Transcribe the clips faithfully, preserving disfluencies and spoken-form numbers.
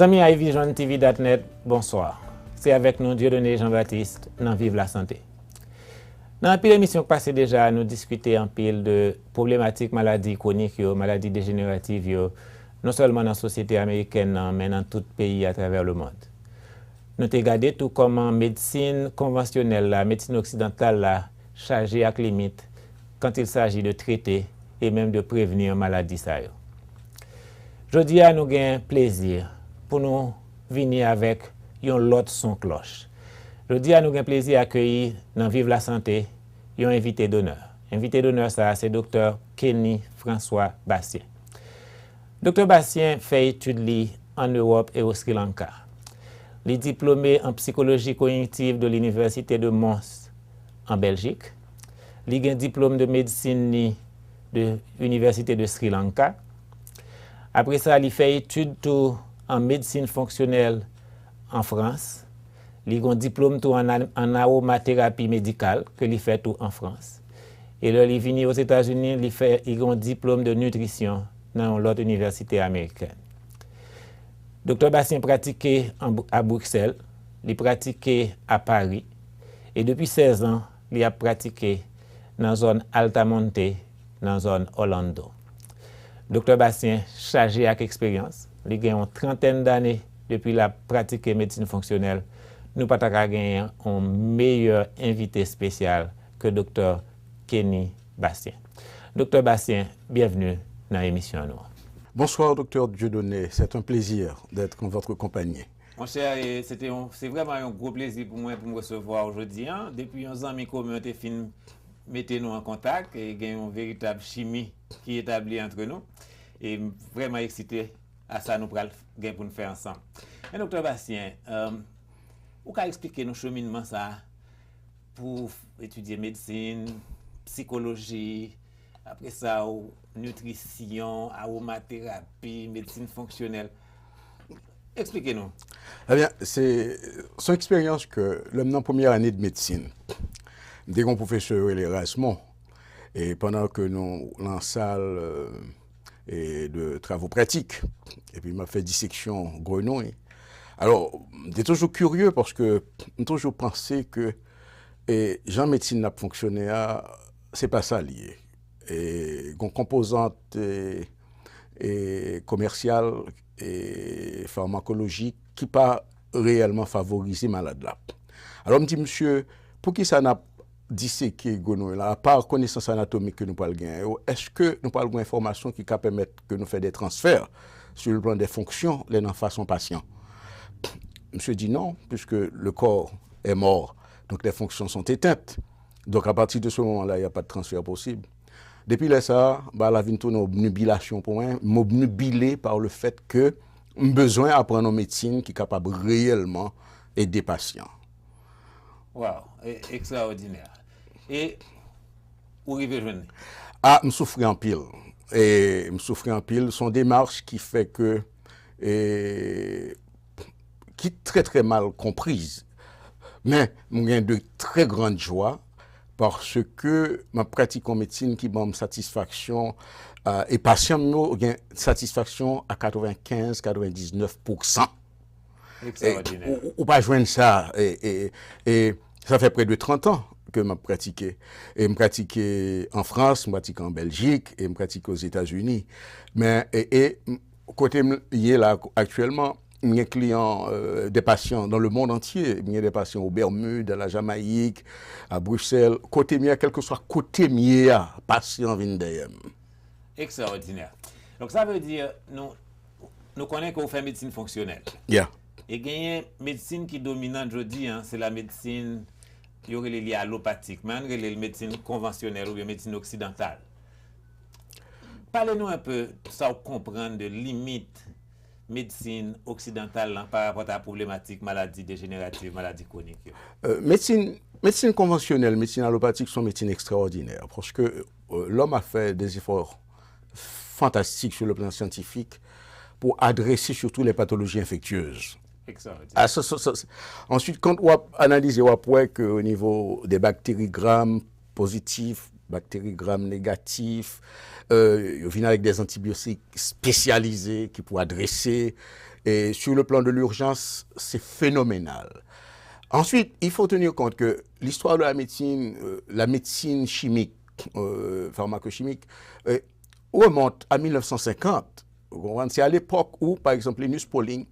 Zanmi iVision TV dot net, bonswa. Se avèk nou Dieudonné Jean Baptiste nan Viv Lasante. Nan anpil emisyon k pase deja, nou diskite anpil de pwoblematik maladi kwonik yo, maladi dejenerativ yo, non sèlman nan sosyete amerikèn nan, men nan tout peyi atravè lemonn. Nou te gade tou kòman medsin konvansyonèl la, medsin oksidantal la, chaje ak limit quand il s'agit de traiter et même de prévenir maladi sa yo. Jodi a, nou gen plezi pou nou vini avèk yon lòt son klòch. Jodi a, nou gen plezi akeyi nan Viv Lasante yon envite donè. Envite donè sa a, se Doktè Kenny François Bastien. Doktè Bastien fè etid li ann Ewòp e o Sri Lanka. Li diplome an sikoloji kognitiv de l'Université de Mons an Bèljik. Li gen diplòm de medsin li de Université de Sri Lanka. Apre sa, li fè etid tou an medsin fonksyonèl an Frans. Li gen yon diplòm tou an, an awomaterapi medikal ke li fè tou an Frans. E lè li vini Ozetazini, li fè, li gen yon diplòm de nitrisyon nan yon lòt inivèsite amerikèn. Doktè Bastien pratike an, a Briksèl, li pratike a Pari, e depi sèz an, li ap pratike nan zòn Altamonte, nan zòn Orlando. Doktè Bastien chaje ak eksperyans. Li gen yon trantèn dane depi l ap pratike medsin fonksyonèl. Nou pa ta ka genyen yon meyè envite espesyal ke Doktè Kenny Bastien. Doktè Bastien, byenveni nan emisyon nou an. Bonsoir, Docteur Dieudonné. C'est un plaisir d'être en votre compagnie. Monchè, e, se te yon, se vrèman yon gwo plezi pou mwen pou m resevwa w jodi a. Depi yon zanmi komen te fin mete nou an kontak, e gen yon veritab chimi ki etabli antre nou. E m vrèman eksite a sa nou pral gen pou n fè ansanm. Men Doktè Bastien, um, ou ka eksplike nou cheminman sa a pou etidye medsin, psikoloji, apre sa, ou, nitrisyon, awomaterapi, medsin fonksyonèl. Eksplike nou. Ebyen, se, se yon eksperyans ke lè m nan premyè ane de medsin, m te gen yon pwofesè yo rele Erasmond, e pandan ke nou nan sal, euh, e de travaux pratiques, epi m ap fè diseksyon grenouy. Alò, m te toujou kirye paske m toujou panse ke, e, jan medsin nan ap fonksyone a, se pa sa l ye. E, gen yon konpozant, e, e, komèsyal, e, famakoloji ki pa reyèlman favorize malad la. Alò, m di, "Misye, poukisa n ap diseke grenouy la, apa konesans anatomik ke nou pral genyen yo, èske nou pral gen enfòmasyon ki ka pèmèt ke nou fè de transfè sur le plan des fonctions, lè nan fason pasyan?" Misye di, "Non, puisque le corps est mort, donc les fonctions sont éteintes. Donc à partir de ce moment-là, il n'y a pas de transfert possible." Depi lè sa a, bagay la vin tounen obnibilasyon pou mwen, m obnibile par le fait que m bezwen aprann yon medsin ki kapab reyèlman ede pasyan. Waw, e, ekstraòdinè. E ou rive jwenn li? A, m soufri anpil. E m soufri anpil. Se yon demach ki fè ke, e, ki trè, trè mal konpriz. Men, m gen de trè grann jwa paske m ap pratike yon medsin ki ban m satisfaksyon, a, e pasyan m yo gen satisfaksyon a katrevenkenz, katrevendiznèf pousan. E, ekstraòdinè. Ou, ou, ou pa jwenn sa, e, e, e sa fè prè de trant an ke m ap pratike. E m pratike an Frans, m pratike an Bèljik, e m pratike Ozetazini. Men, e, e, m, kote m ye la aktyèlman, m gen kliyan, euh, de pasyan dans le monde entier. M gen de pasyan o Bermud, a la Jamayik, a Brisèl. Kote m ye a, kèlkeswa kote m ye a, pasyan vin dèyè m. Ekstraòdinè. Donk, sa vle di, nou, nou konnen ke w fè medsin fonksyonèl. Yeah. E genyen medsin ki dominan jodi a, se la medsin, yo rele li alopatik, men ann rele l medsin konvansyonèl oubyen medsin oksidantal. Pale nou enpe sa w konprann de limit medsin oksidantal lan pa rapò a pwoblematik maladi dejenerativ, maladi kwonik yo. Euh, medsin, medsin konvansyonèl, medsin alopatik se yon medsin ekstraòdinè, paske, euh, l'homme a fait des efforts fantastiques sur le plan scientifique pour adresser surtout les pathologies infectieuses. Ekstraòdinè. A, sa, sa, sa, sa. Answit, kan w ap analize, w ap wè ke o nivo de bakteri gram pozitif, bakteri gram negatif, euh, yo vin avèk des antibiotiques spécialisés ki pou adrese. Et sur le plan de l'urgence, c'est phénoménal. Ensuite, il faut tenir compte que l'histoire de la médecine, euh, la médecine chimique, euh, pharmacochimique, euh, remonte à mil nèf san senkant. Ou konprann? Se a lepòk ou, pa egzanp, Linus Pauling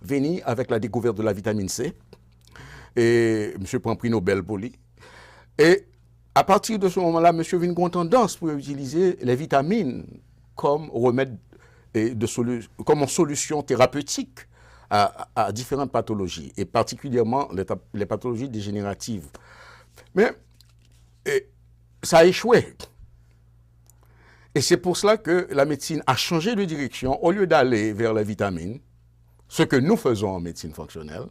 vini avèk la découverte de la vitamine C. E misye pran pri Nobel pou li. E a pati de se moman la, misye vin gen yon tandans pou yo itilize les vitamines comme remède, e, de solu- comme une solution thérapeutique à, à différentes pathologies, et particulièrement les, ta- les pathologies dégénératives. Men, e, sa echwe. Et c'est pour cela que la médecine a changé de direction. Au lieu d'aller vers les vitamines, ce que nous faisons en médecine fonctionnelle,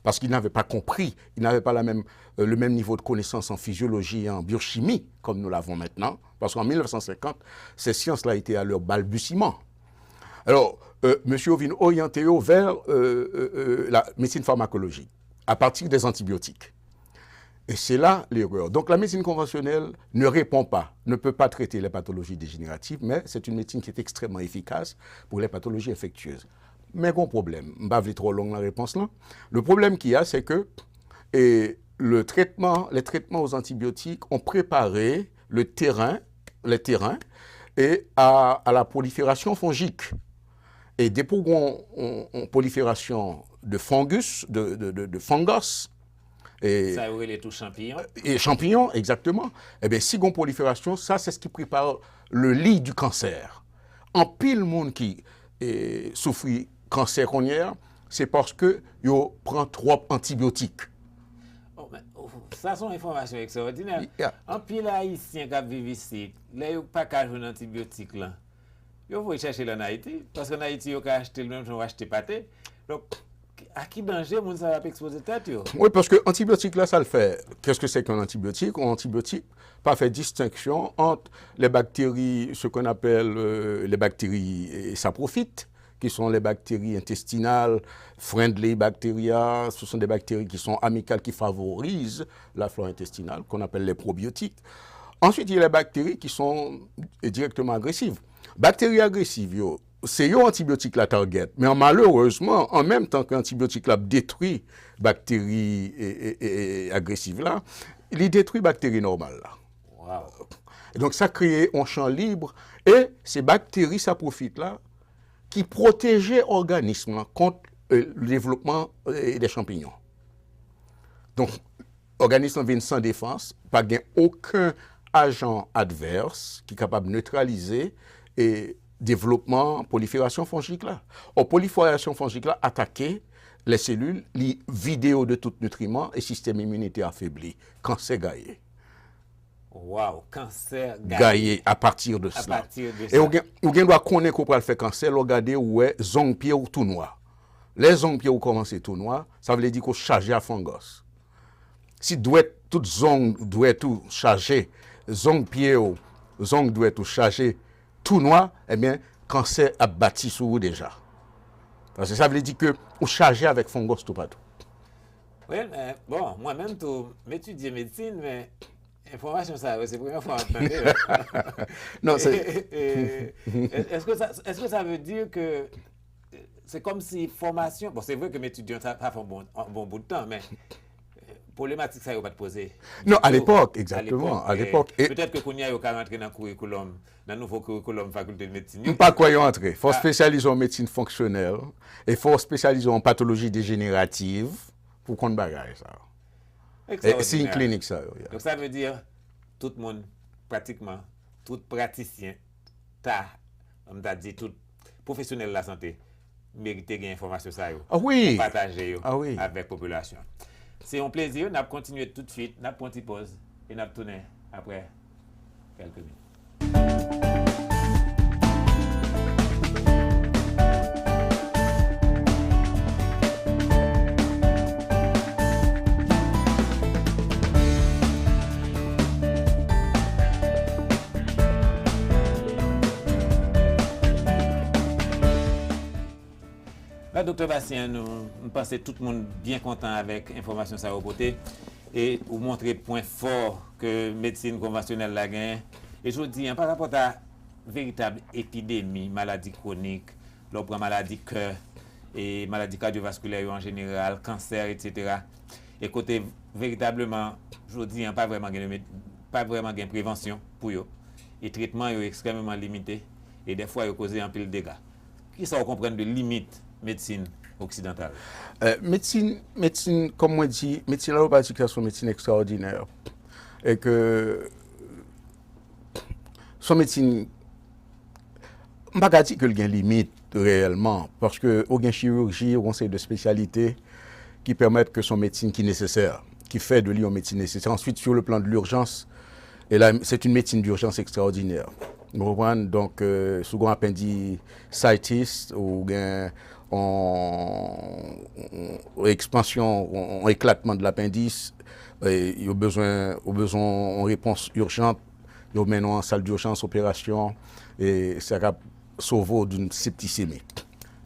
parce qu'ils n'avaient pas compris, ils n'avaient pas la même, euh, le même niveau de connaissance en physiologie et en biochimie comme nous l'avons maintenant, parce qu'en mille neuf cent cinquante, ces sciences-là étaient à leur balbutiement. Alors, euh, monsieur vin orienté vers euh, euh, euh, la médecine pharmacologique à partir des antibiotiques. Et c'est là l'erreur. Donc la médecine conventionnelle ne répond pas, ne peut pas traiter les pathologies dégénératives, mais c'est une médecine qui est extrêmement efficace pour les pathologies infectieuses. Men gon pwoblèm, m pa vle twò long nan repons lan. Le problème qu'il y a, c'est que et le traitement, les traitements aux antibiotiques ont préparé le terrain, les terrains et à, à la prolifération fongique. E depi w gen yon, yon, yon prolifération de fungus, de, de, de, de fungus, e, sa yo rele tou chanpiyon. E chanpiyon, exactement. Ebyen, si gen yon prolifération, ça, c'est ce qui prépare le lit du cancer. Anpil moun ki e, soufri kansè kounye a, se paske yo pran twòp antibyotik. Oh, men, oh, sa se yon enfòmasyon ekstraòdinè. Yeah. Anpil Ayisyen k ap viv isit, lè yo pa ka jwenn antibyotik lan, yo voye chèche l ann Ayiti, paske ann Ayiti yo ka achte l menm jan w achte pate. Donk, a ki danje moun sa yo ap ekspoze tèt yo? Wi, paske antibyotik la, sa l fè, qu'est-ce que c'est qu'un antibiotique? Un antibiotique pa fè distenksyon ant les bactéries, ce qu'on appelle euh, les bactéries euh, saprophytes, qui sont les bactéries intestinales, friendly bacteria, ce sont des bactéries qui sont amicales, qui favorisent la flore intestinale, qu'on appelle les probiotiques. Ensuite, il y a les bactéries qui sont euh, directement agressives. Bakteri agresiv yo, se yo antibyotik la target, men malerezman, an menm tan ke antibyotik la ap detwi bakteri e, e, e, agresiv la, li detwi bakteri nòmal la. Wow. Donk sa kreye yon chan lib e se bakteri sapwofit la ki pwoteje òganis lan kont e, devlopman e, de chanpinyon. Donk òganis lan vin san defans, pa gen okenn ajan advès ki kapab netralize e devlopman pwoliferasyon fonjik la. Ò, pwoliferasyon fonjik la atake lè selil, li vide yo de tout nitriman e sistèm iminitè afebli. Kansè gaye. Wow, kansè gaye. Gaye, à partir de cela. E ou gen, ou gen dwa konnen ke ou pral fè kansè, lè ou gade ou wè zong pye ou tou nwa. Lè zong pye ou kòmanse tou nwa, sa vle di ke ou chaje a fongòs. Si dwèt, tout zong dwèt ou chaje, zong pye w, zong dwèt ou chaje tou nwa, ebyen, kansè ap bati sou ou deja. Paske sa vle di ke ou chaje avèk fongòs toupatou. Wi, men, bon, mwen menm tou, m etidye medsin, men enfòmasyon sa yo, se premye fwa m ap tande yo. Non, se. Èske sa, èske sa vle di ke Se kòmsi fòmasyon, bon, se vre ke m etidye an sa, sa fè yon bon, yon bon bout tan, men pwoblematik sa yo pa t poze. Non, alepòk, egzakteman, alepòk. Petèt ke kounye a yo ka rantre nan kourikoulòm, nan nouvo kourikoulòm fakilte de medsin yo. M pa kwè yo antre. Fò w espesyalize w an medsin fonksyonèl e fò w espesyalize w an patoloji dejenerativ pou w konn bagay sa yo. E siy klinik sa yo, yeah. Donk sa vle di, tout moun, pratikman, tout pratisyen, ta, m ta di tout pwofesyonèl lasante merite gen enfòmasyon sa yo pou pataje yo avèk popilasyon. Se yon plezi, n ap kontinye toutswit, n ap pran ti pòz e n ap tounen apre kèlke minit. Ba Doktè Bastien, nou, m panse tout moun byen kontan avèk enfòmasyon sa yo pote. E ou montre pwen fò ke medsin konvansyonèl la genyen. E jodi an, pa rapòt a veritab epidemi maladi kwonik, lè w pran maladi kè, e maladi kadyovaskilè yo an jeneral, kansè, etsetera. E kote veritableman, jodi an, pa vrèman gen, pa vrèman gen prevansyon pou yo. E tretman yo ekstrèmeman limite, e dèfwa yo koze anpil dega. Kisa w konprann de limit medsin oksidantal? Medsin, medsin, kòm mwen di, medsin alopatik se yon medsin ekstraòdinè. E ke se yon medsin, m pa ka di ke l gen limit reyèlman, paske ou gen chiriji, ou gen seri de espesyalite ki pèmèt ke se yon medsin ki nesesè, ki fè de li yon medsin nesesè. Answit, sur le plan de l'urgence, e la, c'est une médecine d'urgence extraordinaire. Ou konprann? Donk, euh, si w gen yon apendisayitis, ou gen yon ekspansyon, yon eklatman de lapendis, e yo bezwen, ou bezwen yon repons ijan, yo mennen w an sal dijans, operasyon, e sa ka sove w d'une septicémie.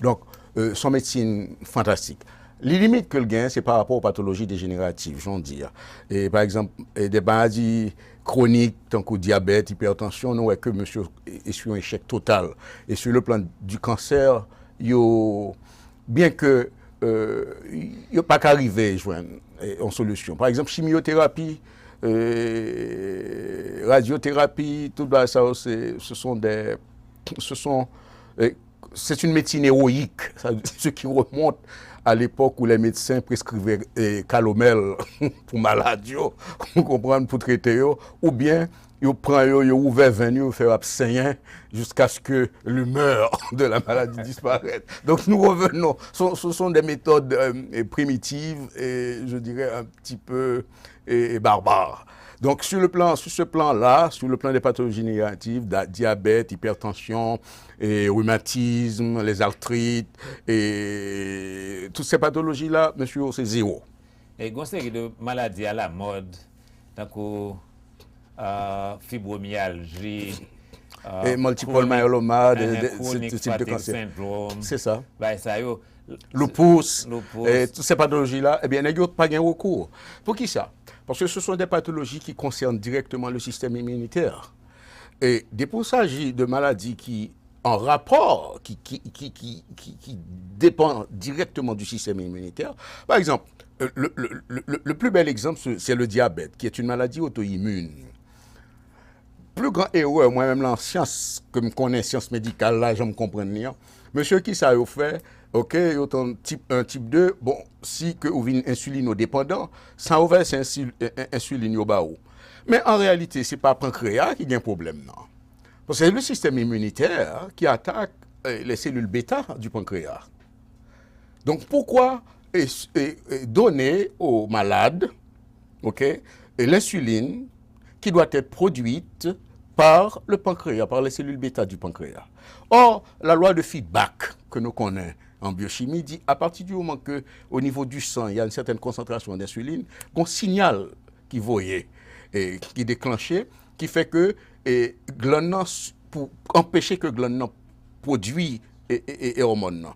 Donk, euh, se yon medsin fantastik. Li limit ke l genyen, se pa rapò a patoloji dejeneratif, jan w di a. E, pa egzanp, e de maladi kwonik, tankou dyabèt, ipètansyon, nou wè ke mesye eswiye yon echèk total. E sur le plan du cancer, yo, byen ke, euh, yo pa ka rive jwenn, eh, yon solisyon. Pa egzanp, chimyoterapi, euh, radyoterapi, tout bagay sa yo, se, ce sont des, ce sont, eh, c'est une médecine héroïque, ça, ce qui remonte à l'époque où les médecins prescrivaient, eh, calomel pou malad yo, ou konprann, pou trete yo, oubyen yo pran yo, yo ouvè venn yo, yo fè yo ap senyen jusqu'à ce que l'humeur de la maladie disparaisse. Donc nous revenons, ce sont, ce sont des méthodes euh, primitives et je dirais un petit peu et, et barbares. Donc, sur le plan, sur ce plan-là, sur le plan des pathologies négatives, da- diabète, hypertension, et rhumatisme, les arthrites, et toutes ces pathologies-là, monsieur, c'est zéro. E gen yon seri de maladi alamòd, tankou euh, fibromyalji, euh, Et multiple myeloma, de, de, chronic ce type de fatigue cancer. Syndrome, C'est ça. Bagay sa yo. Lupus, Lupus. Et toutes ces pathologies-là, eh bien, nèg yo pa gen recours. Pour qui ça? Parce que ce sont des pathologies qui concernent directement le système immunitaire. Et dès pour s'agir de maladies qui, en rapport, qui, qui, qui, qui, qui, qui dépend directement du système immunitaire, par exemple, euh, le, le, le, le- le plus bel exemple, c'est c'est le diabète, qui est une maladie auto-immune. Pli gran erè, mwen menm lan syans, ke m konnen, syans medikal la, jan m konprann li an, mesye, kisa yo fè? Ok, yo tann tip en, tip de, bon, si ke ou vin ensilinodepandan, san yo fè se ensil- en- en- ensilin yo ba ou. Men an reyalite, se pa pankreya ki gen pwoblèm nan. Paske se le système immunitaire qui attaque euh, les cellules bêta du pancréas. Donc pourquoi et, et, et donner aux malades, ok, et l'insuline qui doit être produite par le pancréas, par les cellules bêta du pancréas? Or, la loi de feedback que nous connaissons en biochimie dit à partir du moment que au niveau du sang, il y a une certaine concentration d'insuline, un signal qui voyait et qui déclenchait, qui fait que et glann nan, pour empêcher que glann nan produit et, et, et, et hormone nan.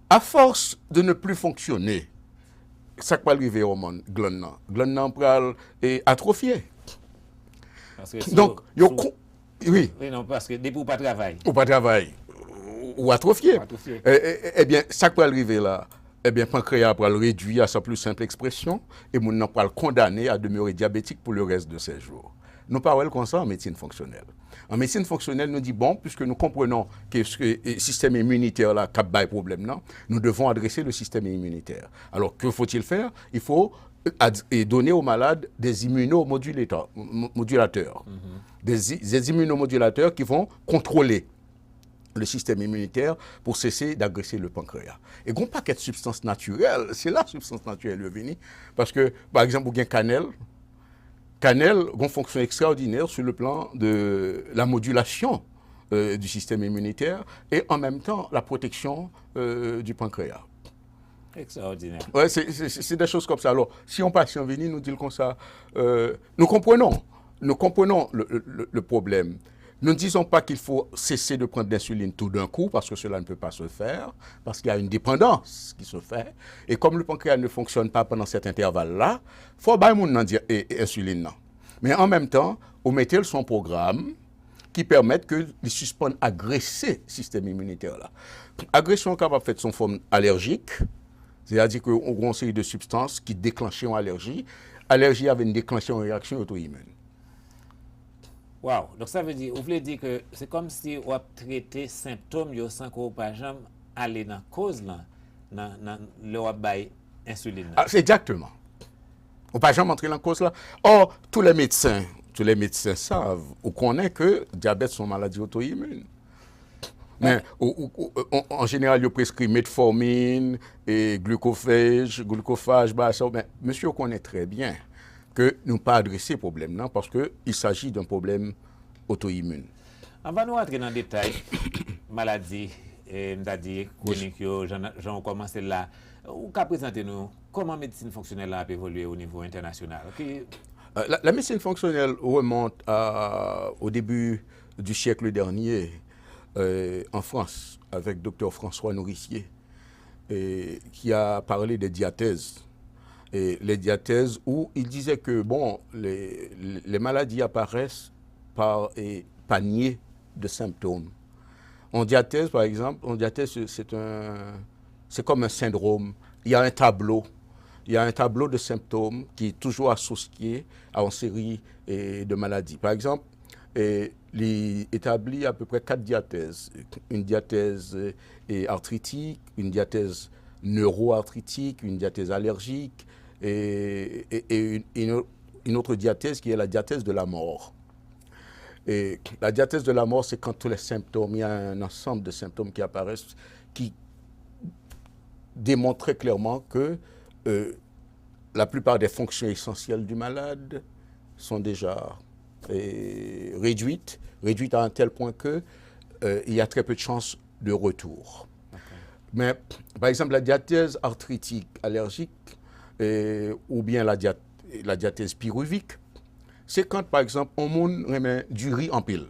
À force de ne plus fonctionner, sa k pral rive hormone glann nan? Glann nan pral eh, atrophié. Paske si Donc, yo- yo, si- ko- oui, Wi, non, paske depi ou pa travay. Ou pa travay, ou atwofye. Atwofye. Eh, eh, eh, ebyen, sa k pral rive la, ebyen, pankreya pral redwi a sa pli senp ekspresyon, e moun nan pral kondane a demere dyabetik pou le rès de ses jours. Nou pa wè l konsa an medsin fonksyonèl. An medsin fonksyonèl, nou di, bon, puisque nous comprenons que ce que, eh, système immunitaire la k ap bay pwoblèm nan, nous devons adresser le système immunitaire. Alors, que faut-il faire? Il faut ad- et donner aux malades des immunomodulateurs, mo- modulateurs. Des, i- des immunomodulateurs qui vont contrôler le système immunitaire pour cesser d'agresser le pancréas. E gon pakèt sibstans natirèl, se la sibstans natirèl yo vini, paske, pa egzanp, ou gen kanèl, kanèl gon fonksyon ekstraòdinè sur le plan de la modulation euh, du système immunitaire et en même temps la protection euh, du pancréas. Ekstraòdinè. Ouais, c'est c'est- c'est des choses comme ça. Alors, si yon pasyan vini, nou di l konsa, euh, nous comprenons, nous comprenons le, le, le problème. Nous ne disons pas qu'il faut cesser de prendre l'insuline tout d'un coup, parce que cela ne peut pas se faire, parce qu'il y a une dépendance qui se fait. Et comme le pancréas ne fonctionne pas pendant cet intervalle-là, fò bay moun nan di, e, e, ensilin nan. Men an menm tan, ou mete l sou yon pwogram ki pèmèt ke li sispann agrese sistèm iminitè la. Agresyon an kapab fèt sou yon fòm alèjik, sètadi ke ou gen yon seri de sibstans ki deklanche yon alèji. Alèji a vin deklanche yon reyaksyon oto-imin. Wow. Donk, sa vle di, ou vle di ke se kòmsi w ap trete senptòm yo san ke w pa janm ale nan koz lan, nan, nan lè w ap bay ensilin nan. Ah, c'est exactement. Ou pa janm antre nan koz la. Or, tous les médecins, tous les médecins savent, ou konnen ke dyabèt se yon maladi oto-imin. Men, ou, ou, ou, an, an jeneral, yo preskri metformin, e glikofaj, glikofaj, bagay sa yo. Men, mesye yo konnen trè byen ke nou pa adrese pwoblèm nan, paske il s'agit d'un problème auto-immune. Anvan nou rantre nan detay maladi, e, m ta di, kwonik yo, jan, jan w kòmanse la, ou ka prezante nou kòman medsin fonksyonèl la ap evolye o nivo entènasyonal? Ki Euh, la, la médecine fonctionnelle remonte à- au début du siècle dernier euh, en France avec Dr François Nourricier, et qui a parlé des diathèses. Et les diathèses où il disait que, bon, les, les maladies apparaissent par et panier de symptômes. En diathèse, par exemple, en diathèse, c'est- c'est un, c'est comme un syndrome. Il y a un tableau. Il y a un tableau de symptômes qui est toujours associé à une série eh, de maladies. Par exemple, eh, li établit à peu près quatre diathèses. Une diathèse eh, arthritique, une diathèse neuroarthritique, une diathèse allergique et, et- et une, une- une autre diathèse qui est la diathèse de la mort. Et la diathèse de la mort, c'est quand tous les symptômes, il y a un ensemble de symptômes qui apparaissent, qui démontrent très clairement que euh, la plupart des fonctions essentielles du malade sont déjà euh, réduites, réduites à un tel point que euh, il y a très peu de chances de retour. Men, pa egzanp, la dyatèz artritik alèjik, eh, oubyen la, dyat, la dyatèz pirivik, se kan, pa egzanp, yon moun renmen diri anpil.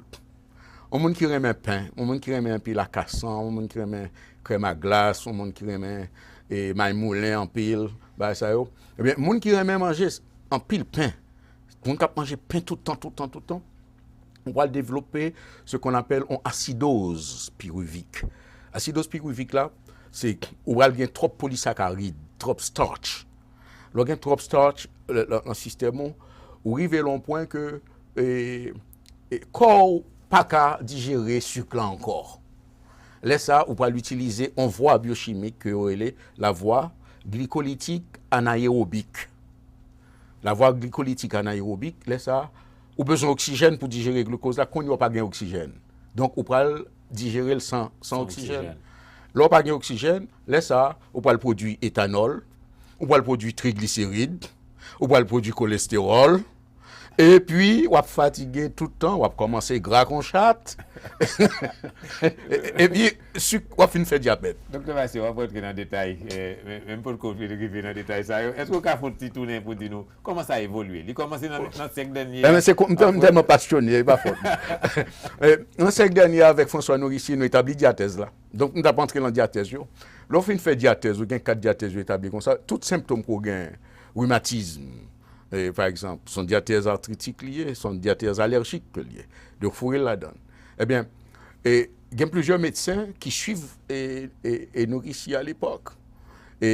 Yon moun ki renmen pen, yon moun ki renmen anpil akasan, yon moun ki renmen krèm a glas, yon moun ki renmen eh, may moulen anpil, bagay sa yo. Ebyen, moun ki renmen manje anpil pen, moun k ap manje pen tout tan, tout tan, tout tan, ou pral devlope ce qu'on appelle yon asidoz pirivik. Asidoz pirivik la, se ou pral gen twòp polisakarid, twòp starch. Lè w gen twòp starch nan sistèm ou, ou rive nan yon pwen ke e, e, kò w pa ka dijere sik la ankò. Lè sa, ou pral itilize yon vwa byochimik ke yo rele lavwa glikolitik anayewobik. Lavwa glikolitik anayewobik, lè sa, ou bezwen oksijèn pou dijere glikoz la, kounye a w pa gen oksijèn. Donk, ou pral dijere l san, san oksijèn. Lè w pa gen oksijèn, lè sa, ou pral pwodui etanòl, ou pral pwodui trigliserid, ou pral pwodui kolestewòl, epi w ap fatige tout tan, w ap kòmanse gra kon chat, epi sik, w ap fin fè dyabèt. Doktè Mathieu, w ap rantre nan detay, eh, men, men m potko fin rive nan detay sa yo. Èske w ka fè yon ti tounen pou di nou kòman sa evolye? Li kòmanse nan, nan syèk dènye a. Ebyen, se kon- m tèl- m tèlman pasyone, e pa fòt. Eh, nan syèk dènye a, avèk François Nourricier, nou etabli dyatèz la. Donk, m t ap antre nan dyatèz yo. Lè w fin fè dyatèz, ou gen kat dyatèz yo etabli konsa, tout senptòm ke w gen, rimatizm, eh, pa egzanp, se yon dyatèz artritik li ye, se yon dyatèz alèjik ke li ye. Donk, foure l ladan. Ebyen, e gen plizyè medsen ki swiv e, e, e Nourricier a lepòk. E,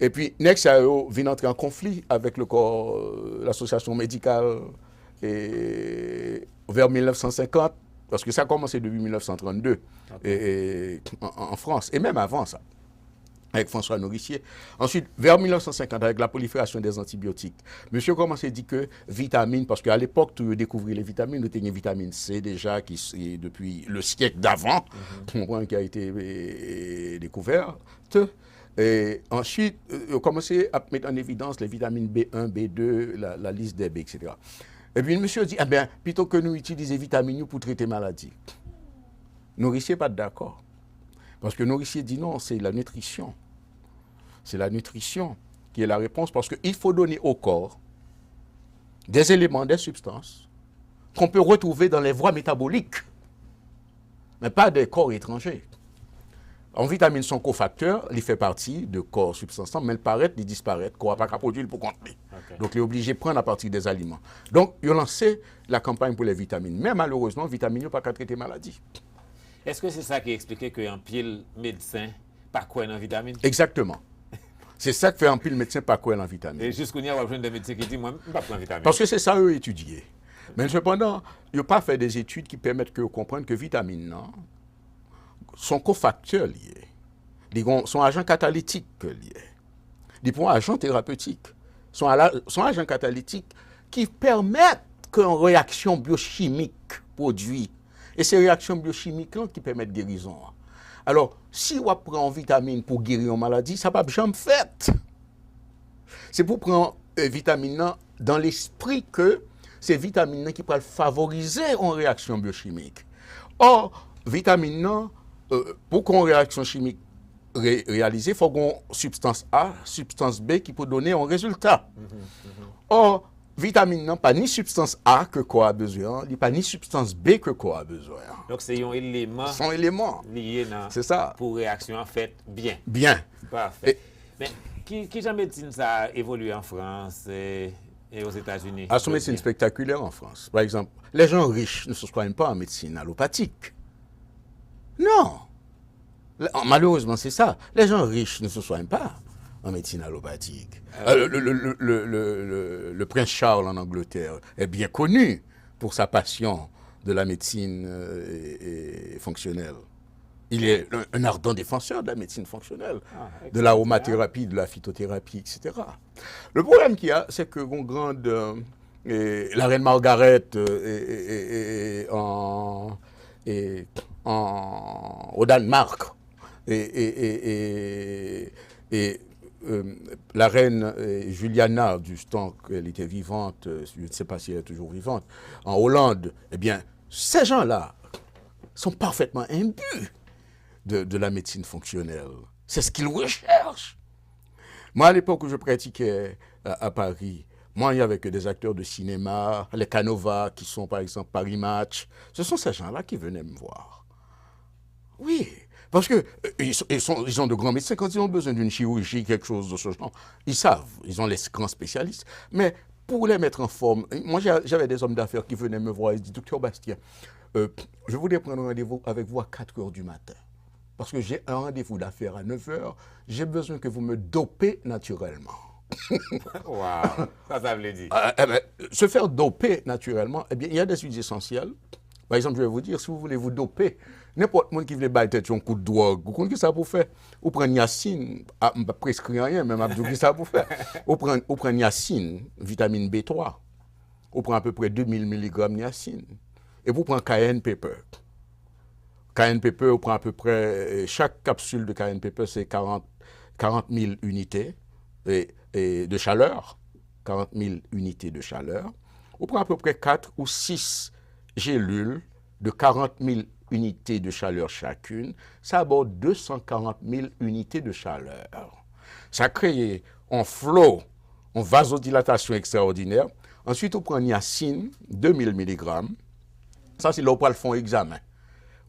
epi, nèg sa yo vin antre an konfli avèk le corps, l'association médicale, e, vers mil nèf san senkant, paske sa kòmanse depi mil nèf san trannde, e, e, an, an, an Frans, e menm avan sa, avec François Nourricier. Ensuite, vers mil nèf san senkant, avec la prolifération des antibiotiques, mesye kòmanse di ke vitamin, paske a lepòk tou yo dekouvri le vitamin, nou te gen vitamin C deja ki se depi le siècle d'avant, ou konprann, qui a été eh, découverte. Et ensuite, euh, yo kòmanse ap met an evidans les vitamines B un, B deux, la, la liste des B, et cetera. Epi mesye di, ebyen, pito ke nou itilize vitamin yo pou trete maladi. Nourricier pa t dakò. Paske Nourricier di non, c'est la nutrition. C'est la nutrition qui est la réponse parce qu'il faut donner au corps des éléments, des substances qu'on peut retrouver dans les voies métaboliques, mais pas des corps étrangers. Yon vitamin se yon kofaktè, li fè pati de kò sibstans lan, men l parèt, li disparèt, kò a pa ka pwodui l pou kont li. Donk, li oblije pran apati dè aliman. Donk, yo lanse la campagne pour les vitamines. Men malerezman, vitamin yo pa ka trete maladi. Èske se sa ki eksplike ke anpil medsen pa kwè nan vitamin? Egzakteman. Se sa k fè anpil medsen pa kwè nan vitamin. E jis kounye a, w ap jwenn de medsen ki di, mwen, m p ap pran vitamin. Paske se sa yo etidye. Men sepandan, yo pa fè de etid ki pèmèt ke yo konprann ke vitamin nan, se yon kofaktè li ye. Li gon, se yon ajan katalitik ke li ye. Li pa yon ajan terapetik. Se yon ala- se yon ajan katalitik ki pèmèt ke yon reyaksyon byochimik pwodui. E se reyaksyon byochimik lan ki pèmèt gerizon an. Alò, si w ap pran yon vitamin pou geri yon maladi, sa p ap janm fèt. Se pou pran eh, vitamin nan dan lespri ke se vitamin nan ki pral favorize yon reyaksyon byochimik. Ò, vitamin nan, eh, pou ke yon reyaksyon chimik re- reyalize, fòk gen yon sibstans A, sibstans B ki pou donnen yon rezilta. Ò, vitamin nan pa ni sibstans A ke kò a bezwen an, li pa ni sibstans B ke kò a bezwen an. Donk se yon eleman Se yon eleman. Li ye nan Se sa. Pou reyaksyon an fèt byen. Byen. Pafè. Men ki, ki jan medsin sa a evolye an Frans e, e Ozetazini? A, se yon medsin jodi a? Spektakilè an Frans. Pa egzanp, les gens riches ne se soignent pas en médecine allopathique. Non. Malerezman, se sa. Les gens riches ne se soignent pas en médecine allopathique. Euh, le, le, le, le, le, le, le prince Charles en Angleterre est bien connu pour sa passion de la médecine euh, et- et fonctionnelle. Il est un, un ardent défenseur de la médecine fonctionnelle, de l'aromathérapie, de la phytothérapie, et cetera. Le problème qu'il y a, c'est que gon grande, euh, et la reine Margaret euh, et- et- et- et en- et en- au Danemark, et, et- et- et- et, euh, la reine euh, Juliana, du temps qu'elle était vivante, euh, je ne sais pas si elle est toujours vivante, en Hollande, eh bien, ces gens-là sont parfaitement imbus de, de la médecine fonctionnelle. C'est ce qu'ils recherchent. Moi, à l'époque où je pratiquais à, à Paris, moi, il n'y avait que des acteurs de cinéma, les Canova, qui sont par exemple Paris Match. Ce sont ces gens-là qui venaient me voir. Oui, parce que euh, ils, sont- ils sont- ils ont de grands médecins. Quand ils ont besoin d'une chirurgie, quelque chose de ce genre, ils savent, ils ont les grands spécialistes. Mais pour les mettre en forme, moi j'ai- j'avais des hommes d'affaires qui venaient me voir et disaient, Docteur Bastien, euh, je voudrais prendre rendez-vous avec vous à quatre heures du matin. Parce que j'ai un rendez-vous d'affaires à neuf heures, j'ai besoin que vous me dopez naturellement. Wow. Sa sa vle di? Euh, eh ben, se faire doper naturellement, eh bien, il y a des huiles essentielles. Par exemple, je vais vous dire, si vous voulez vous doper, nenpòt moun ki vle bay tèt yon kout dwòg, ou konn ki sa pou fè? Ou pran niacin, ah, m pa preskri anyen, men m ap di w ki sa pou fè. Ou pran, ou pran niacin, vitamin B twa. Ou pran apeprè de mil miligram niacin. Epi ou pran cayenne pepper. Cayenne pepper, ou pran apeprè, euh, chak kapsil de cayenne pepper, se karant, karant mil inite e, e, de chalè. Karant mil inite de chalè. Ou pran apeprè kat ou sis jelil de karant mil inite de chalè chakun. Sa ba w de san karant mil inite de chalè. Sa kreye yon flo, yon vazodilatasyon ekstraòdinè. Answit, ou pran niacin, de mil miligram. Sa, se lè w pral fè yon egzamen.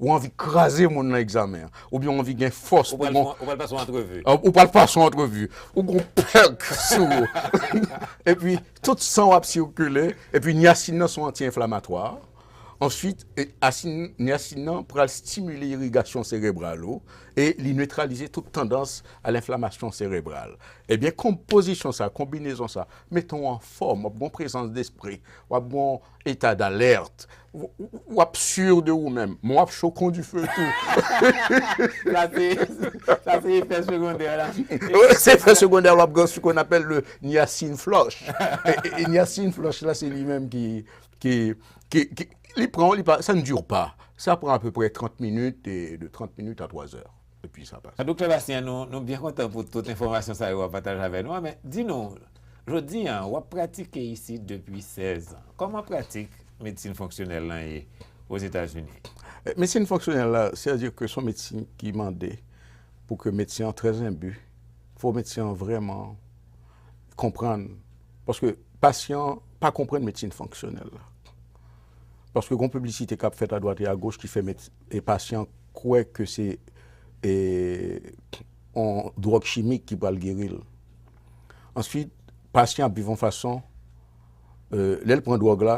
Ou anvi kraze moun nan egzamen an. Oubyen w anvi gen fòs pou gon. Ou pral pase yon antrevi. Ou pral pase yon antrevi. Ou gon pèk sou ou. Epi, tout san w ap sikile. Epi, niacin nan se yon anti-enflamatwa. Answit, e, asin, niacin nan pral stimile irigasyon serebral ou e li netralize tout tandans a lenflamasyon serebral. Ebyen, konpozisyon sa, konbinezon sa, mete w anfòm, w ap gon prezans despri, w ap gon eta d'alerte, w, w, w ap sûr de ou menm, men w ap cho kon dife tou. Sa se, sa se efè segondè la. Wi, se efè segondè, w ap gen ce qu'on appelle le niacin flush. E, e, e niacin flush la, se li menm ki, ki, ki, ki, li pran, li pa, ça ne dure pas. Ça prend à peu près trente minutes, et de trente minutes à trois heures. Epi sa pase. Doktè Bastien, nou, nou byen kontan pou tout enfòmasyon sa yo w ap pataje avè nou an, men di nou, jodi a, w ap pratike isit depi sèz an. Kòman pratik medsin fonksyonèl lan ye Ozetazini? Eh, medsin fonksyonèl la, sètadi ke se yon medsin ki mande pou ke medsen an trè enbi, fò medsen an vrèman konprann, paske pasyan an pa konprann medsin fonksyonèl la. Paske gon piblisite k ap fèt adwat e agoch ki fè met, e pasyan kwè ke se e, on dwòg chimik ki pral geri l. Answit, pasyan ap viv yon fason, e, lè l pran dwòg la,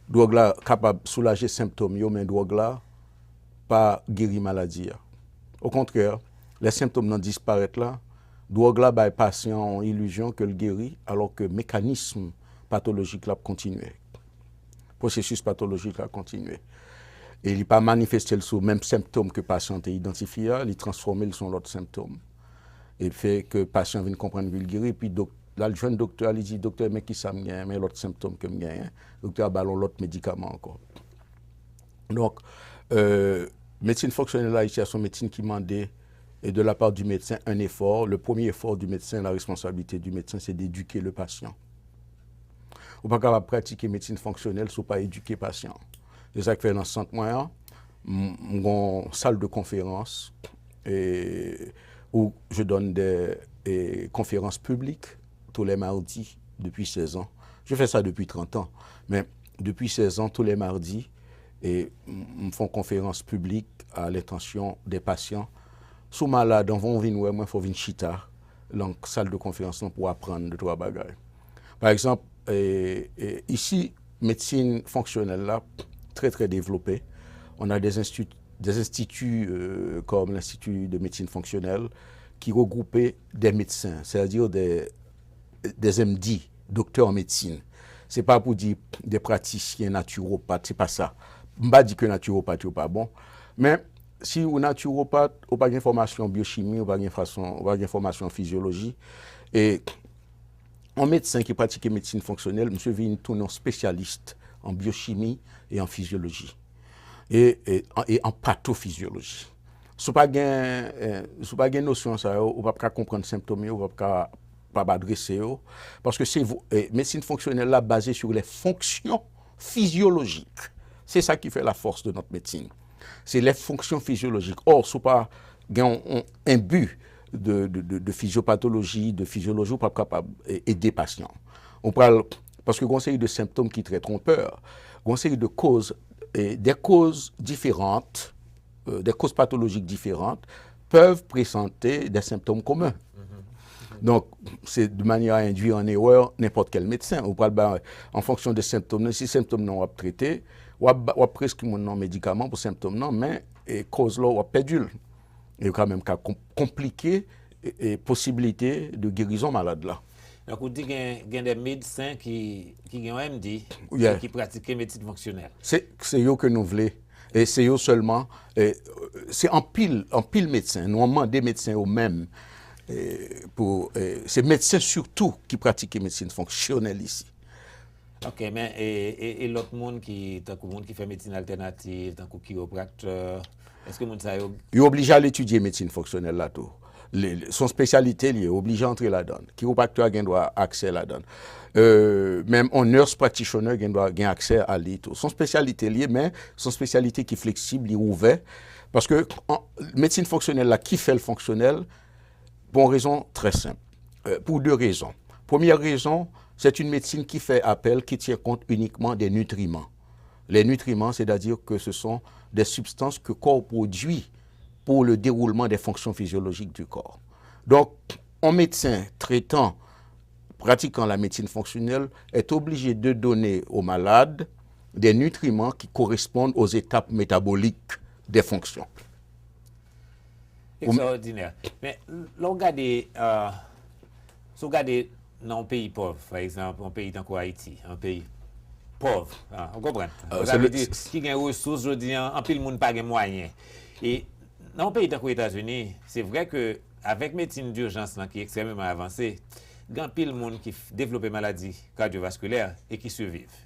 dwòg la kapab soulaje senptòm yo, men dwòg la pa geri maladi a. Okontrè, lè senptòm nan disparèt la, dwòg la bay pasyan an yon ilizyon ke l geri, alò ke mekanism patolojik la ap kontinye. Pwosesis patolojik la kontinye. E li pa manifeste l sou menm senptòm ke pasyan te idantifye a, li transfòme l sou yon lòt senptòm. E fè ke pasyan vin konprann ke l geri, epi dok, l al jwenn doktè a, li di, "Doktè, men kisa m genyen, men lòt senptòm ke m genyen." Doktè a ba l yon lòt medikaman ankò. Donk, e, medsin fonksyonèl ayisyen an se yon medsin ki mande, e de la part du médecin, un effort. Le premier effort du médecin, la responsabilité du médecin, c'est d'éduquer le patient. Ou pa kapab pratike medsin fonksyonèl si w pa edike pasyan an. Se sa k fè nan sant mwen an, m, m gon sal de konferans, e, où je donne des, e, conférences publiques tous les mardis depuis seize ans. Je fais ça depuis trente ans, mais depuis seize ans, tous les mardis, e, m, m fè yon konferans piblik à l'intention des patients. Si w malad, anvan w vin wè mwen, fò w vin chita nan sal de konferans lan pou w aprann de twa bagay. Pa egzanp, e, e, isi, medsin fonksyonèl la trè, trè devlope. On a des instituts, des instituts, euh, comme l'Institut de médecine fonctionnelle, qui regroupent des médecins, c'est-à-dire des, des M D, doktè an medsin. Se pa pou di des praticiens naturopathes, se pa sa. M pa di ke naturopathes yo pa bon, men si ou naturopathe, ou pa gen fòmasyon byochimi, ou pa gen fason, ou pa gen fòmasyon fizyoloji, e yon medsen ki pratike medsin fonksyonèl, misye vin tounen yon spesyalis an byochimi e an fizyoloji. E, e, e an patofizyoloji. Si w pa gen, e, si w pa gen nosyon sa yo, ou p ap ka konprann senptòm yo, ou p ap ka, p ap adrese yo. Paske se vo-, e, medsin fonksyonèl la baze sur les fonctions physiologiques. C'est ça qui fait la force de notre médecine. C'est les fonctions physiologiques. Or, si w pa gen yon, yon, un but de, de, de, de physiopathologie, de physiologie, ou p ap kapab e, ede pasyan. Ou pral, paske gon seri de senptòm ki trè tronpè, gon seri de koz, e, des causes différentes, euh, des causes pathologiques différentes peuvent présenter des symptômes communs. Donc, c'est de manière à induire en erreur n'importe quel médecin. Ou pral ba, en fonction de symptômes, si symptôme nan w ap trete, w ap, w ap preskri moun nan medikaman pou symptôme nan, men e koz la w ap pèdi l. E yo ka menm ka konplike e, e posibilite de gerizon malad la. Donk ou di gen, gen de medsen ki, ki gen yon M D, yeah, ki pratike medsin fonksyonèl. Se, se yo ke nou vle. E se yo sèlman, e, se anpil, anpil medsen. Nou mande medsen yo menm, e, pou, e, se medsen sitou ki pratike medsin fonksyonèl isi. Ok, men e, e, e lòt moun ki, tankou moun ki fè medsin altènativ, tankou kiwopraktè, èske moun sa yo... Yo oblije al etidye medsin fonksyonèl la tou. Se yon espesyalite li ye, oblije antre ladan l. Kiwopraktè a gen dwa aksè ladan l. Euh, menm yon nurse practitioner gen dwa gen aksè a li tou. Se yon espesyalite li ye, men se yon espesyalite ki fleksib, li ouvè. Paske an, medsin fonksyonèl la, ki fè l fonksyonèl, pou yon rezon trè senp. Euh, pour deux raisons. Première raison, c'est une médecine qui fait appel, qui tient compte uniquement des nutriments. Les nutriments, c'est-à-dire que ce sont des substances que corps produit pour le déroulement des fonctions physiologiques du corps. Donc, un médecin traitant, pratiquant la médecine fonctionnelle, est obligé de donner au malade des nutriments qui correspondent aux étapes métaboliques des fonctions. Ekstraòdinè. Men, lè w gade, euh, si w gade nan yon peyi pòv, pa egzanp, yon peyi tankou Ayiti, yon peyi pòv, ah, ou konprann? Sa vle di, ki gen resous, jodi a, anpil moun pa gen mwayen. E nan yon peyi tankou Etazini, se vre ke avèk medsin dijans lan ki ekstrèmeman avanse, gen anpil moun ki devlope maladi kadyovaskilè e ki siviv.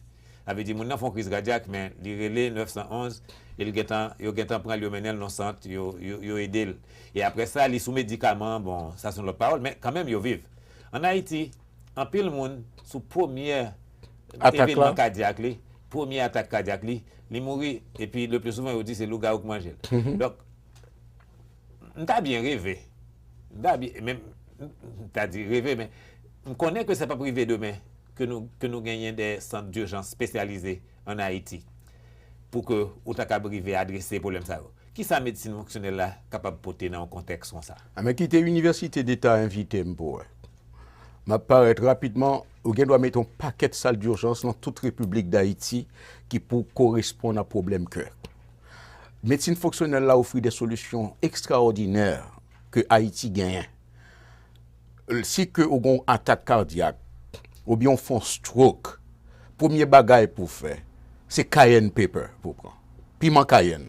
Sa vle di moun nan fè yon kriz kadyak, men li rele nèf san onz, e l gentan, yo gentan pran l, yo mennen l nan sant, yo, yo, yo ede l. E apre sa, li sou medikaman, bon, sa se yon lòt pawòl, men kanmenm yo viv. Ann Ayiti, anpil moun sou premye evenman kadyak li, premye atak kadyak li, li mouri, epi le pli souvan yo di se lougawou k manje l. Donk, m ta byen reve. M ta byen, men, m ta di reve, men m konnen ke sa p ap rive demen, ke nou, ke nou genyen de sant dijans espesyalize ann Ayiti. pou ke ou ta kab rive adrese pwoblèm sa yo. Kisa medsin fonksyonèl la kapab pote nan yon kontèks konsa? Anben kite Inivèsite Deta envite m pou wè. M ap parèt rapidman, ou gen dwa mete yon pakèt sal dijans nan tout Repiblik Dayiti ki pou koresponn a pwoblèm kè. Medsin fonksyonèl la ofri de solisyon ekstraòdinè ke Ayiti genyen. Si ke ou gen yon atak kadyak, oubyen w fè yon stroke, premye bagay pou w fè, se cayenne pepper pou w pran. Piman kayenn.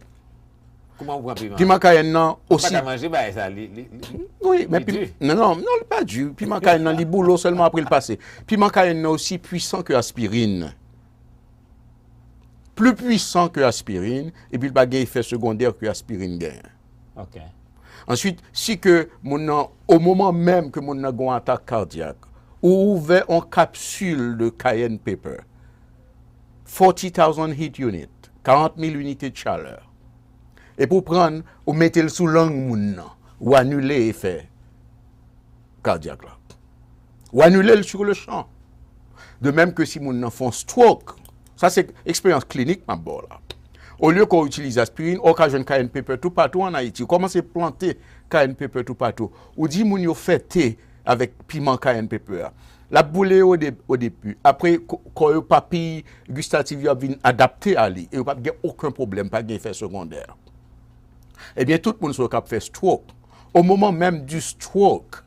Kouman ou pran piman? Piman kayenn nan Ou pa osi. Ka manje bagay sa, li, li, li, Wi, men li di. Non, non, non, li pa di. Piman kayenn nan, li boule sèlman apre l pase. Piman kayenn nan osi pwisan ke aspirin. Pli pwisan ke aspirin, epi li pa gen efè segondè ke aspirin genyen. Ok. Answit, si ke moun nan, o moman menm ke moun nan gen yon atak kadyak, ou ouvè yon kapsil de cayenne pepper, forty thousand heat unit, karant mil inite de chalè, epi ou pran, ou mete l sou lang moun nan, ou anile efè kadyak la. Ou anile l sur le champ. De menm ke si moun nan fè yon stroke, sa se eksperyans klinik m ap ba w la. Olye ke w itilize aspirin, ou ka jwenn cayenne pepper toupatou an Ayiti. Ou kòmanse plante cayenne pepper toupatou. Ou di moun yo fè te avèk piman cayenne pepper a. L ap boule yo o de- o depi. Apre, kò yo papiy gistatif yo ap vin adapte a li. E yo p ap gen okenn pwoblèm, pa gen efè segondè. Ebyen, tout moun sa yo k ap fè stroke. O moman menm di stroke,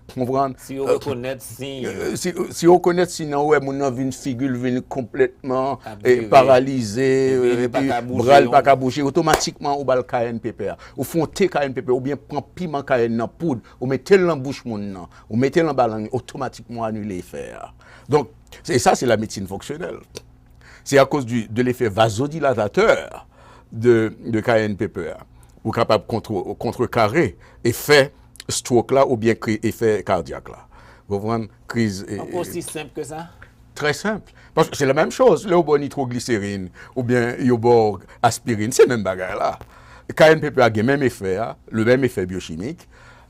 konprann? Si yo rekonèt siy yo. Si, si yo rekonèt siy nan, ou wè moun nan vin figi l vin konplètman Ap eh, vire. Paralize, Epi li pa epi ka bouje, bra l pa yon- ka bouje, otomatikman ou ba l cayenne pepper. Ou fè yon te cayenne pepper, oubyen pran piman cayenne nan poud, ou mete l nan bouch moun nan, ou mete l anba lang, otomatikman ou anile efè a. Donk, e sa se la medsin fonksyonèl. C'est à cause du, de l'effet vasodilatateur de, de cayenne pepper. Ou kapab kontre, kontrekare efè stroke la oubyen kri, efè kadyak la. Ou konprann? Kriz. eh, Ankò osi senp ke sa? Trè senp. Paske se la menm choz. Lè yo ba w nitrogliserin oubyen yo ba w aspirin, se menm bagay la. Cayenne pepper a gen menm efè a, le menm efè byochimik,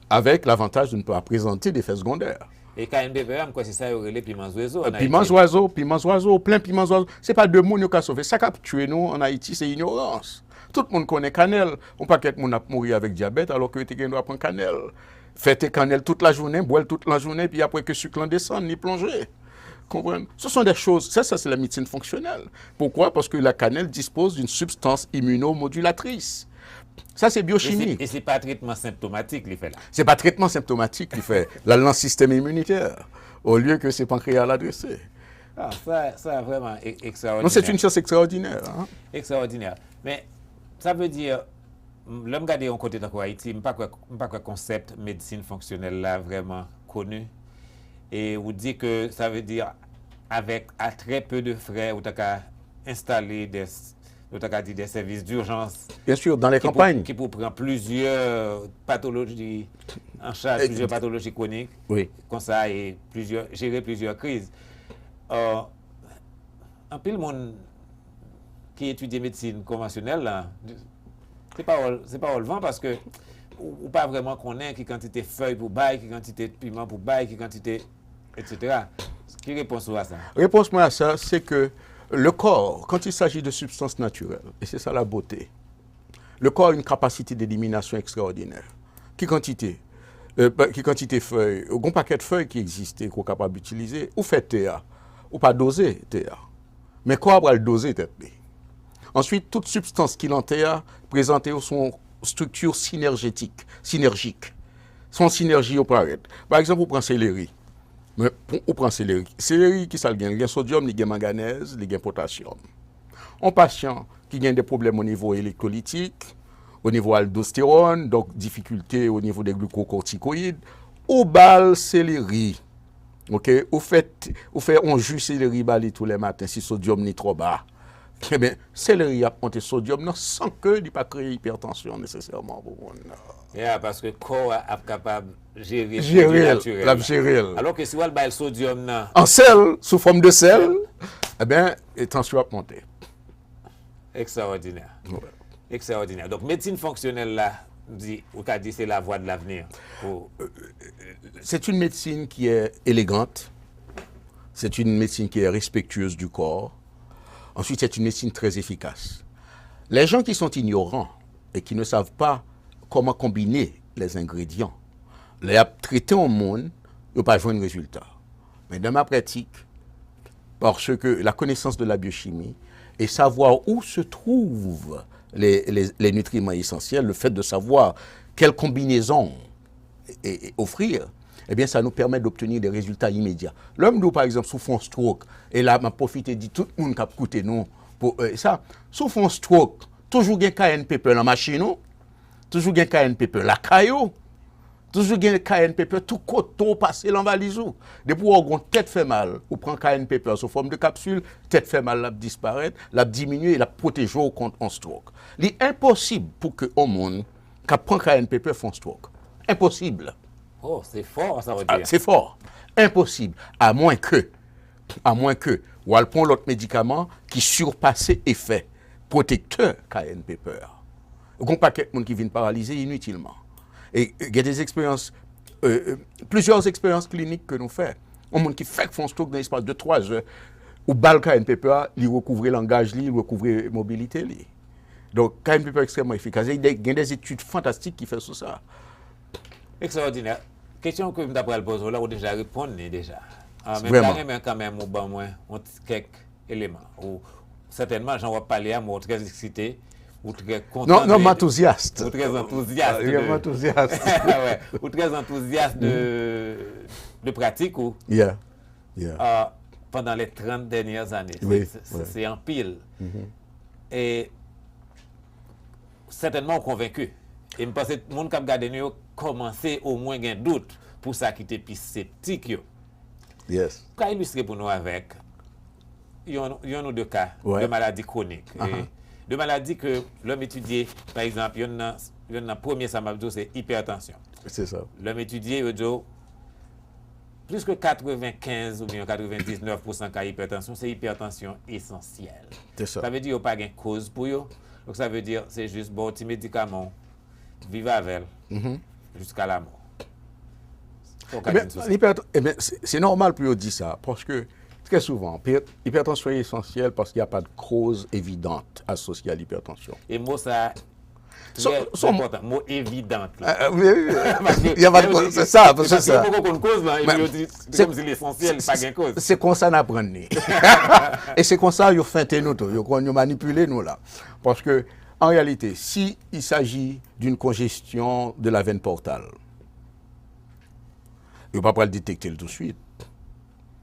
avec l'avantage de ne pas présenter d'effets secondaires. E cayenne pepper, m kwè se sa yo rele piman zwezo. Piman zwazo, piman zwazo, plen piman zwazo. Se pa de moun yo ka sove. Sa k ap tye nou an Ayiti, se inyorans. Tout moun konnen kanèl. Yon pakèt moun ap mouri avèk dyabèt, alò ke yo te gen dwa pran kanèl. Fè te kanèl tout lajounen, bwè l tout lajounen, epi apre ke sik lan desann, li plonje. Konprann? Ce sont des choses, ça, ça c'est la médecine fonctionnelle. Pourquoi? Parce que la cannelle dispose d'une substance immunomodulatrice. Sa se byochimi. E se pa tretman senptomatik li fè la. Se pa tretman senptomatik li fè. L al nan sistèm iminitè. Olye ke se pankreya l adrese. Ah, sa, sa vrèman e- ekstraòdinè. Non, c'est une science extraordinaire. Hein? Ekstraòdinè. Men, sa vle di, lè m gade yon kote tankou Ayiti, m pa kwè, m pa kwè konsèp medsin fonksyonèl la vrèman koni. E ou di ke sa vle di, avèk a très peu de frais, ou ta ka enstale de, ou ta ka di de services d'urgence Bien sûr, dans les ki pou, campagnes. Ki pou pran plizyè patoloji an chaj, plizyè patoloji kwonik, Oui. Konsa, e plizyè, jere plizyè kriz. Euh, anpil moun ki etidye medsin konvansyonèl la, se pawòl, se pawòl van paske ou, ou pa vrèman konnen ki kantite fèy pou bay, ki kantite piman pou bay, ki kantite, et cetera. Ki repons ou a sa? Réponse moi à ça, c'est que le corps, quand il s'agit de substances naturelles, et c'est ça la beauté, le corps a une capacité d'élimination extraordinaire. Ki kantite? Euh, pa- ki kantite fèy? Gon pakèt fèy ki egziste ke w kapab itilize. Ou fè te a. Ou pa doze te a. Men kò a pral doze tèt li. Answit, tout sibstans ki lan te a prezante yo sou yon strikti sinèjetik, sinèjik. Se yon sinèji yo parèt. Pa egzanp, ou pran seleri. Men pou ou pran seleri. Seleri, ki sa l gen? Li gen sodyòm, li gen manganèz, li gen potasyòm. Yon pasyan ki gen de pwoblèm o nivo elektolitik, o nivo aldostewòn, donk difikilte o nivo de glikokortikoyid, ou ba l seleri. Ok? Ou fè, ou fè yon ji seleri ba li tou lè maten si sodyòm li twò ba. Ebyen, seleri ap monte sodyòm nan san ke li pa kreye ipètansyon nesesèman pou moun nan. Ya, paske kò a ap kapab jere Jere l, natirèl l ap jere l. Alò ke si w al bay sodyòm nan An sèl, sou fòm de sèl, ebyen, e tansyon ap monte. Ekstraòdinè. Ouais. Ekstraòdinè. Donk, medsin fonksyonèl la, di, ou ka di se la voie de l'avenir. Pou... C'est une médecine qui est élégante. C'est une médecine qui est respectueuse du corps. Ensuite, c'est une médecine très efficace. Les gens qui sont ignorants et qui ne savent pas comment combiner les ingrédients, lè y ap trete yon moun, yo pa jwenn rezilta. Men dans ma pratique, parce que la connaissance de la biochimie et savoir où se trouvent les, les, les nutriments essentiels, le fait de savoir quelle combinaison et, et offrir, eh bien, ça nous permet d'obtenir des résultats immédiats. Lè m di w, pa egzanp, si w fè yon stroke, e la, m ap pwofite di tout moun k ap koute nou, pou, euh, sa, si w fè yon stroke, toujou gen cayenne pepper nan machin ou, toujou gen cayenne pepper lakay ou, toujou gen cayenne pepper tout kote w pase nan valiz ou. Depi w wè w gen yon tèt fè mal, ou pran cayenne pepper sou fòm de kapsil, tèt fè mal la ap disparèt, l ap diminye, l ap pwoteje w kont yon stroke. Li enposib pou ke yon moun k ap pran cayenne pepper fè yon stroke. Enposib. Oh, se fò, sa vle di. Se fò. Enposib. Amwenke, amwenke w al pran yon lòt medikaman ki sipase efè pwotektè cayenne pepper. Gon pakèt moun ki vin paralize initilman. E gen de eksperyans, euh, plizyè eksperyans klinik ke nou fè. Yon moun ki fèk fè yon stroke nan espas de twa zè, ou ba l cayenne pepper a, li rekouvre langaj li, li rekouvre mobilite li. Donk, cayenne pepper ekstrèmman efikas. E gen de etid fantastik ki fèt sou sa. Ekstraòdinè. Kesyon ke m ta pral poze w la, ou deja reponn li deja. Ah, men m ta renmen kanmenm ou ban mwen yon ti kèk eleman. Ou sètènman, jan w ap pale a, mwen, ou trè eksite, ou trè kontan. Non, non, m antouzyas. Ou trè antouzyas. Ah, yeah, m antouzyas. Ou trè antouzyas de, de pratik ou. Yeah. Yeah. Ah, pandan les trente dernières années. Se anpil. E sètènman ou konvenki. E m panse moun k ap gade nou yo kòmanse omwen gen dout pou sa ki te pi septik yo. Yes. Ka ilistre pou nou avèk yon, yon ou de ka de maladi kwonik. E de maladi ke lè m etidye, pa egzanp, yonn nan, yonn nan premye sa m ap di w se ipètansyon. Se sa. Lè m etidye, yo di w plis ke katrevenkenz oubyen katrevendiznèf pousan ka ipètansyon, se ipètansyon esansyèl. Se sa. Sa vle di yo pa gen koz pou yo. Donk sa vle di se jis ba w ti medikaman w, viv avè l jiska lamò. Sa w ka di n sou sa? Ebyen, se nòmal pou yo di sa, paske trè souvan, ipètansyon esansyèl paske y a pa de cause évidente associée à l'hypertension. E mo sa Trè enpòtan, mo evidant la. Y a pa de koz, se sa, se sa. Yo poko konn koz lan, epi yo di se kòmsi l esansyèl, pa gen koz. Se konsa n aprann li. E se konsa yo fente nou tou, yo konn yo manipile nou la. Paske, an reyalite, si il s'agit d'une congestion de la veine portale, yo pa pral detekte l touswit.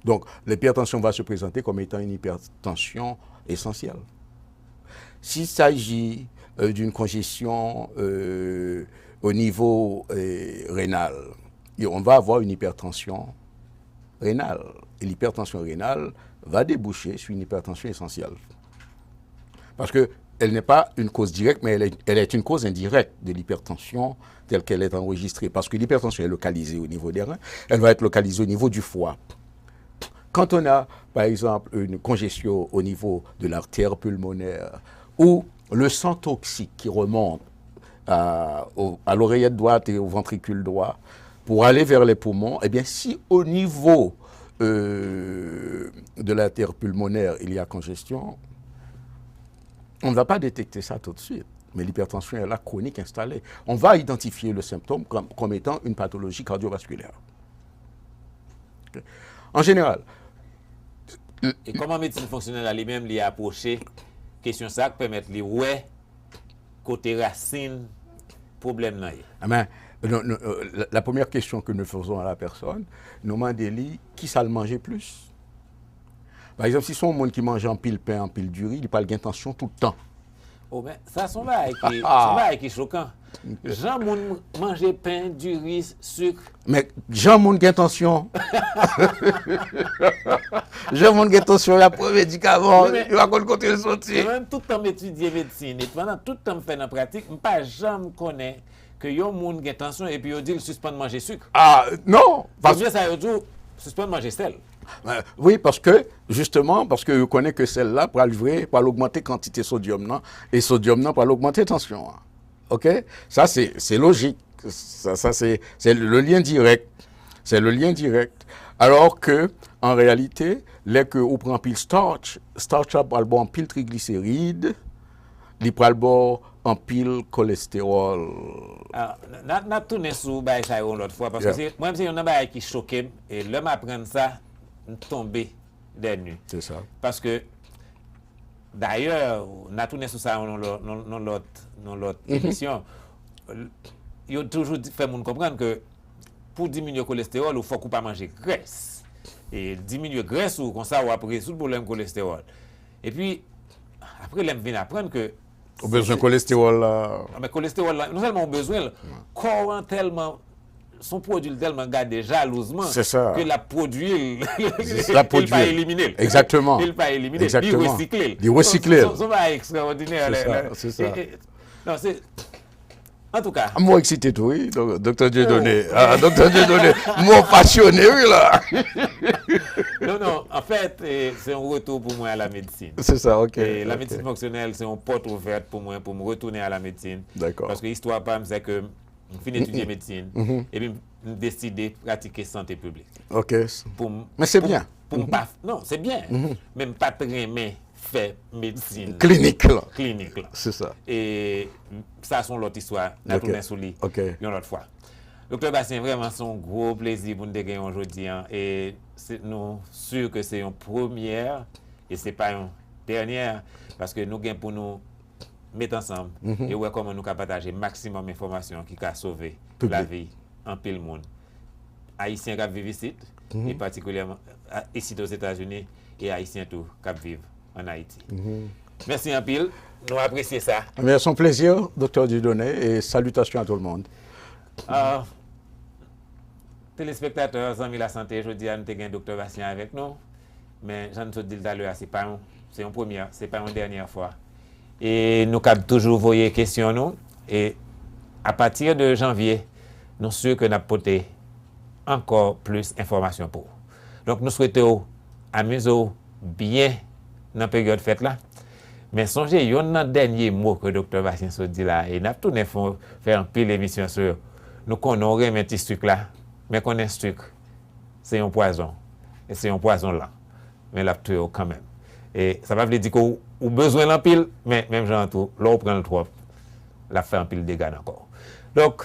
Donc, l'hypertension va se présenter comme étant une hypertension essentielle. S'il s'agit euh, d'une congestion euh, au niveau euh, rénal, et on va avoir une hypertension rénale. Et l'hypertension rénale va déboucher sur une hypertension essentielle. Parce que elle n'est pas une cause directe, mais elle est, elle est une cause indirecte de l'hypertension telle qu'elle est enregistrée. Parce que l'hypertension est localisée au niveau des reins, elle va être localisée au niveau du foie. Quand on a, par exemple, une congestion au niveau de l'artère pulmonaire ou le sang toxique qui remonte à, au- à l'oreillette droite et au ventricule droit pour aller vers les poumons, eh bien, si au niveau euh, de l'artère pulmonaire il y a congestion, on ne va pas détecter ça tout de suite. Mais l'hypertension est là, chronique, installée. On va identifier le symptôme comme, comme étant une pathologie cardiovasculaire. Ok. En général, E kòman medsin fonksyonèl la li menm li apwoche kesyon sa a k pèmèt li wè kote rasin pwoblèm nan ye? Amen. Non, non, euh, la, la première question que nous faisons à la personne, nou mande li kisa l manje plis. Pa egzanp, si se yon moun ki manje anpil pen, anpil diri, li pral gen tansyon tout tan. O men, sa se yon bagay ki, se yon bagay ki chokan. Jan moun manje pen, diri, sik. Men jan moun gen tansyon. Jan moun gen tansyon, y ap pran medikaman, yo pa konn kote l soti. Mwen menm, tout tan m etidye medsin, e pandan tout tan m fè nan pratik, m pa janm konnen ke yon moun gen tansyon epi yo di l sispann manje sik. Ah, non! Premye sa yo di w, sispann manje sèl. Wi, paske, jisteman, paske yo konnen ke sèl la pral jwe, pral ogmante kantite sodyòm nan, e sodyòm nan pral ogmante tansyon an. Ok? Sa, se, se lojik. Sa, sa se, se le lyen dirèk. Se le lyen dirèk. Alò ke, an reyalite, lè ke ou pran anpil starch, starch la pral ba w anpil trigliserid, li pral ba w anpil kolestewòl. Ah, n a tounen sou bagay sa yo yon lòt fwa, paske Yeah. se- mwen menm se yon nan bagay ki choke m, e lè m aprann sa, m tonbe dènye. Se sa. Paske, dayè, n a tounen sou sa nan lò- nan- nan lòt nan lòt emisyon. Yo toujou di- fè moun konprann ke pou diminye kolestewòl ou, fòk ou pa manje grès. E diminye grès ou, konsa w ap rezoud pwoblèm kolestewòl. Epi, apre lè m vin aprann ke Ou bezwen kolestewòl la. Ah, men kolestewòl la, non sèlman ou bezwen l, kò w an tèlman, se yon pwodui l tèlman gade jalouzman Se sa. ke l ap pwodui l. L ap Li pa pwodui l. elimine l. Egzakteman. Li pa elimine l. Li Egzakteman. resikle l. Li resikle l. Se se yon bagay ekstraòdinè. Se lè- sa, lè- se sa. e- e- Non, se. An tou ka. M wè eksite tou, wi, dok- Doktè Dieudonné. Ah, Doktè Dieudonné, m wè w pasyone, wi, la. Non, non, anfèt, e, se yon retou pou mwen a la medsin. Se sa, ok. E la ok. medsin fonksyonèl, se yon pòt ouvèt pou mwen, pou m retounen a la medsin. Dakò. Paske istwa pa m, se ke m fin etidye medsin, epi m deside pratike sante piblik. Ok. Pou m- Men se pou- byen. Pou m pa. Non, se byen. Men m pa t renmen fè medsin Klinik la. klinik la. Se sa. E sa se yon lòt istwa, n a Ok. tounen sou li Ok. yon lòt fwa. Doktè Bastien, vrèman, se yon gwo plezi pou n te genyen w jodi a. E se- nou si ke se yon premyè, e se pa yon dènyè, paske nou gen pou nou met ansanm e wè kòman nou ka pataje maksimòm enfòmasyon ki ka sove Piblik. Lavi anpil moun. Ayisyen k ap viv isit, e patikilyèman a- isit Ozetazini, e Ayisyen tou k ap viv ann Ayiti. Mèsi anpil, nou apresye sa. Ebyen, se yon plezi, Doktè Dieudonné, e salutations à tout le monde. Ah, telespektatè, zanmi lasante, jodi a nou te gen Doktè Bastien avèk nou. Men, jan n sot di l talè a, se pa yon, se yon premyè, se pa yon dènyè fwa. E nou kab toujou voye kesyon nou. E apati de janvye, nou si ke n ap pote ankò plis enfòmasyon pou ou. Donk, nou swete w amize w byen nan peryòd fèt la. Men sonje, yonn nan dènye mo ke Doktè Bastien sot di la, e n ap tounen fè, fè anpil emisyon sou yo. Nou konnen w renmen ti sik la, men konnen sik, se yon pwazon. E se yon pwazon lan. Men l ap touye w kanmenm. E sa pa vle di ke w, ou bezwen l anpil, men menm jan an tou, lè w pran l twòp, l ap fè anpil dega nan kò w. Donk,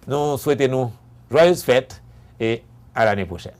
nou swete nou joyeuses fêtes e à l'année prochaine.